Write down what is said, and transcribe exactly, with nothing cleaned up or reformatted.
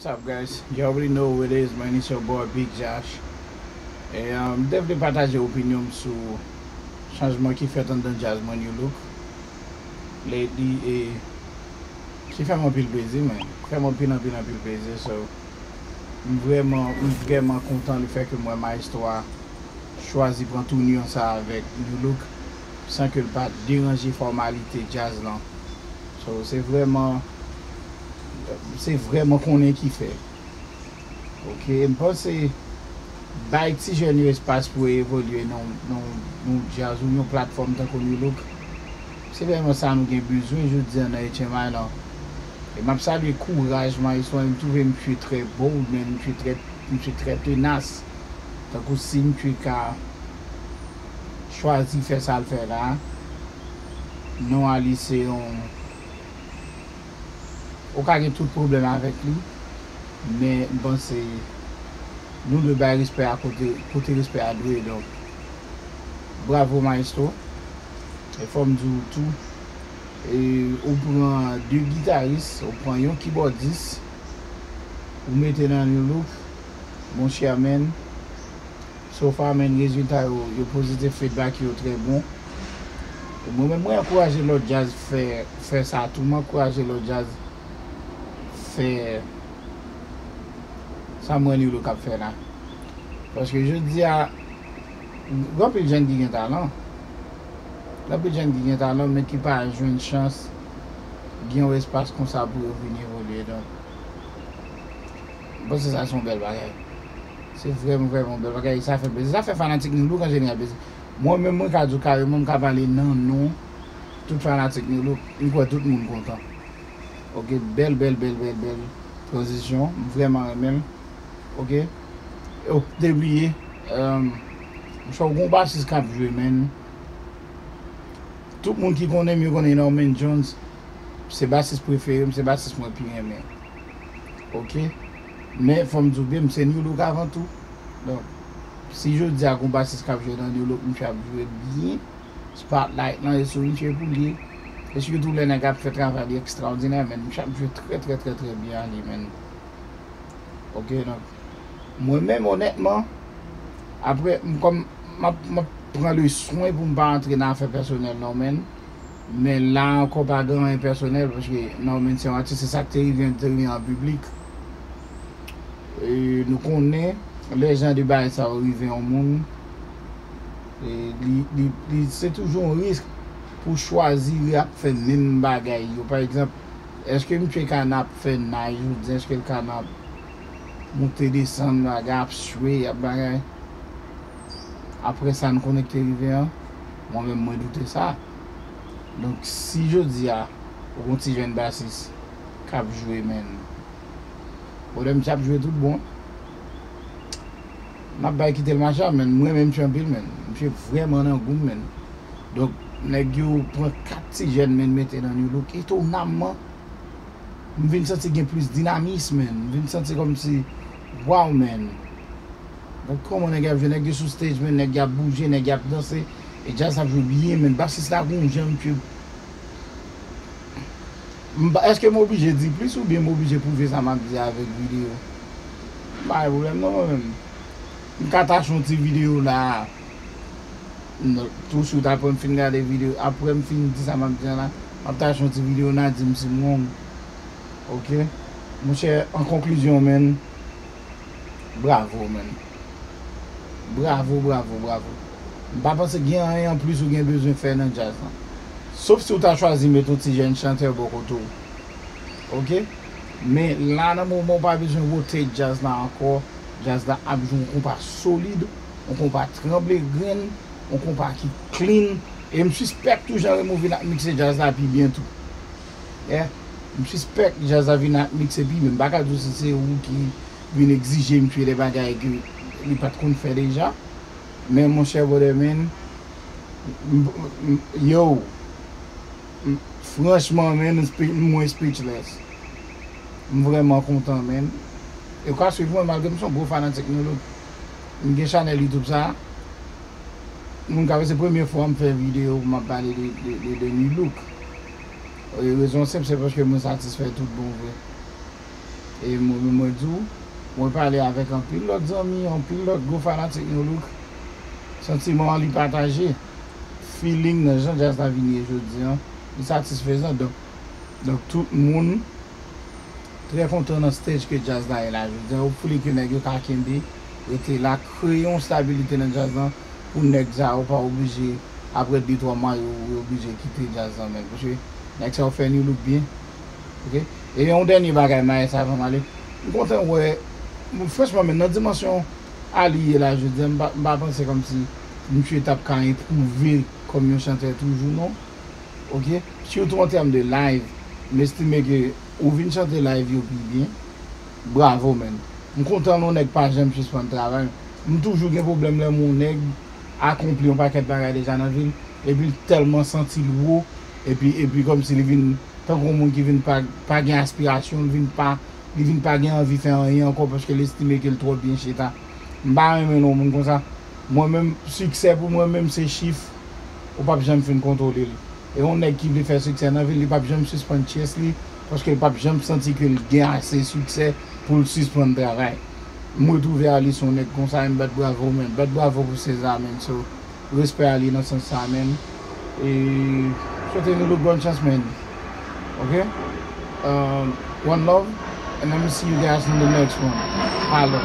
What's up, guys? You already know who it is, man. It's your boy, Big Josh. E, um, m te vle pataje opinyon m sou chanjman ki fèt anndan djaz mwen, New Look. Lately, e, ki fè m anpil plezi, man. Fè m anpil, anpil, anpil plezi. So, m vrèman, m vrèman kontan le fè ke m wè Maestro a chwazi pran touni sa avèk New Look san ke l pa deranje fòmalite djaz lan. So, se vrèman, se vrèman konnen ki fè. Ok, m panse bay ti jèn yo espas pou yo evolye nan, nan, nan djaz ou yon platfòm tankou New Look. Se vrèman sa nou gen bezwen jodi a nan H M I lan. E m ap salye kouraj Maestro, m twouve misye trè bold, men misye trè, misye trè tenas. Tankou si misye ka chwazi fè sa l fè la, non a li se yon, ou ka gen tout pwoblèm avèk li, men m panse nou dwe bay respè a kote, kote respè a dwe. Donk, bravo Maestro. E fò m di w tou, e ou pran de gitaris, ou pran yon kibòdis, ou mete nan New Look, monchè, man. So far, man, rezilta yo, yo pozitif, feedback yo trè bon. E mwen menm, mwen ankouraje lòt djaz fè, fè sa tou. Mwen ankouraje lòt djaz fè sa mwen New Look ap fè la. Paske jodi a, gen anpil jèn ki gen talan. Gen anpil jèn ki gen talan, men ki pa jwenn chans gen yon espas konsa pou yo vin evolye. Donk, m panse sa se yon bèl bagay. Se vrèman, vrèman yon bèl bagay. Sa fè plezi. Sa fè fanatik New Look an jeneral plezi. Mwen menm, mwen ka di w kareman, m ka pale nan non tout fanatik New Look. M kwè tout moun kontan. Ok, bèl, bèl, bèl, bèl, bèl tranzisyon. M vrèman renmen l. Ok. Oh, te bliye. Um, m chwa gon basis k ap jwe, man. Tout moun ki konnen m, yo konnen Norman Jones. Se basis prefere m, se basis mwen pi renmen. Ok. Men fò m di w byen, m se New Look avan tou. Donk, si jodi a gon basis k ap jwe nan New Look, misye ap jwe byen. Spotlight lan e sou misye pou l ye. E sitou lè nèg ap fè travay li ekstraòdinè, men misye ap jwe trè, trè, trè, trè byen a li, men. Ok, donk, mwen menm, onètman, apre, m, kòm m ap, m ap pran le swen pou m pa antre nan afè pèsonèl, non, men, men la ankò, pa gen anyen pèsonèl, paske, non, men, se yon atis, se sa k te rive, te rive an piblik. E nou konnen, lè jan de bagay sa yo rive yon moun, e li, li, li, se toujou yon risk pou chwazi ap fè menm bagay yo. Pa egzanp, èske misye ka n ap fè naj, ou di èske l ka n ap moute desann, bagay ap swe, ap bagay. Apre sa n konnen ki te rive an, mwen menm mwen doute sa. Donk, si jodi a, ou gon ti jèn basis k ap jwe, men, Brother, misye ap jwe tout bon. M ap bay kite l mache a, men mwen menm, misye anpil, men. Misye vrèman nan gou m, men. Donk, nèg yo pran kat ti jèn, men, mete nan New Look. Etonamman, m vin santi gen plis dinamis, men. M vin santi kòmsi, wow, men. Gad kòman nèg yo ap jwe, nèg yo sou stage, men, nèg yo ap bouje, nèg yo ap danse. E djaz ap jwe byen, men. Basis la gon jan, misye M pa, èske m oblije di plis oubyen m oblije pwouve sa m ap di avèk videyo? M pa gen pwoblèm non, mwen menm. M ka tache yon ti videyo la. Non, tou swit apre m fin gade videyo, apre m fin di sa m ap di an la, m ap tache yon ti videyo, n a di m si m wrong. Ok? Monchè, an konklizyon, men, Bravo, man. Bravo, bravo, bravo. M pa panse gen anyen anplis ou gen bezwen fè nan djaz lan. Sof si w ta chwazi met yon ti jèn chantè bò kote w. Ok? Men la, nan moman w pa bezwen rotate djaz la ankò. Djaz la ap jwe yon konpa solid, yon konpa tranble grenn, yon konpa ki clean. E m sispèk tou jan Removin ap mikse djaz la pi byen tou. Yeah. M sispèk djaz la vin ap mikse pi byen. M pa ka di w si se ou ki vin egzije misye de bagay ke li pa t konn fè deja. Men monchè, brother, man, m, m, yo, m, franchman, man, m spe-, mwen speechless. M vrèman kontan, man. E w ka swiv mwen, malgre m se yon gwo fanatik New Look. M gen chanèl YouTube sa. Moun ka wè se premye fwa m fè videyo pou m ap pale de, de, de, de New Look. E rezon senp, se paske mwen satisfè tout bon vre. E mwen menm mwen di w, mwen pale avèk anpil lòt zanmi, anpil lòt gwo fanatik Nou Look. Santiman an li pataje. Feeling nan jan djaz la vin ye jodi an, li satisfezan. Donk, donk tout moun trè kontan nan stage ke djaz la ye la jodi an. Hopefully ke nèg yo ka kenbe, rete la, kreye yon stabilite nan djaz lan pou nèg sa yo pa oblije, apre de twa mwa, yo, yo oblije kite djaz lan, men. Paske nèg sa yo fè Nou Look byen. Ok? E yon dènye bagay, Maes, avan m ale. M kontan wè, m, franchman, men nan dimansyon a li ye la jodi an, m pa, m pa panse kòmsi misye t ap ka epwouve kòm yon chantè toujou, non. Ok? Sitou an tèm de live, m estime ke ou vin chante live yo pi byen. Bravo, man. M kontan lè yon nèg pa janm sispann travay. M toujou gen pwoblèm lè m wè yon nèg akonpli yon pakèt bagay deja nan vi l, epi l tèlman santi l wo, epi, epi kòmsi li vin tankou yon moun ki vin pa, pa gen aspirasyon, li vin pa, li vin pa gen anvi fè anyen ankò paske l estime ke l twò byen chita. M pa renmen non moun konsa. Mwen menm, siksè pou mwen menm se chif, ou p ap janm fin kontwole l. E yon nèg ki vle fè siksè nan vi l, li p ap janm sispann chase li, paske l p ap janm santi ke l gen ase siksè pou l sispann travay. M retwouve Arly se yon nèg konsa, e m bat bravo, man. Bat bravo pou César, man. So, respè Arly nan sans sa, man. E swete Nou Look bòn chans, man. Ok? Um, one love, and let me see you guys in the next one. Holla.